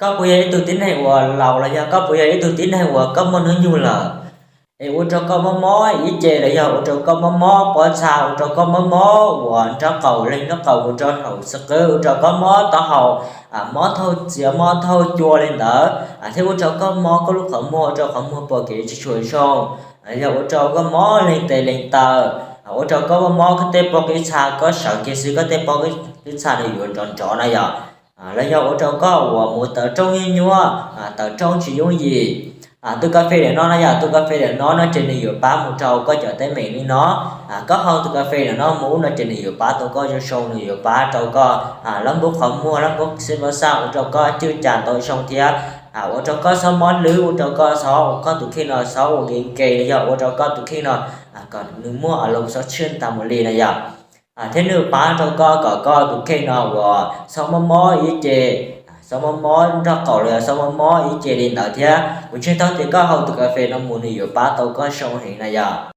Koj puas yog ib tug tib neeg uas laus los yog koj puas yog ib tug tib neeg uas koj muaj hnub nyoog lawm, es ua rau koj mob mob ib ce los yog ua rau koj mob mob pob txha, ua rau koj mob mob uas nraub qaum, leeg nraub qaum mus rau hauv xub qwb, ua rau koj mob taub hau, mob thauj txiav mob thauj cua li ntawd, thiab ua rau koj mob koj lub qhov muag, ua rau qhov muag pom kev tsis tshua zoo, yog ua rau koj mob leeg tes leeg taw, ua rau koj mob koj tej pob qib txha, koj sawv kiag xwb koj tej pob qib txha nws yuav nrov nrov na yom. Los yog ua rau koj uas mus taws rooj nyuaj nyuaj, taws rooj tsis yooj yim. Tus kas fes ntawm no na yom, tus kas fes ntawm no no ces nws yuav pab mus rau koj cov teeb meem li no. Koj haus tus kas fes ntawm no mus no ces nws yuav pab tau koj zoo zoo, nws yuav pab rau koj lab npub qhov muag, lab npub xib pab xaj, ua rau koj cwj cas tau zoo thiab ua rau koj txhob mob hlwb, ua rau koj txhob ua koj tus kheej no txhob ua nkees nkees los yog ua rau koj tus kheej no kom nws muaj a loo xob tshiaj tas mus li na yom. Thiab nws pab rau koj kom koj tus kheej no uas txhob mob mob ib ce, txhob mob mob nraub qaum los yog txhob mob mob ib ce li ntawd thiab. Kuv ntseeg tau tias koj haus tus kas fes no mus nws yuav pab tau koj zoo heev na yom.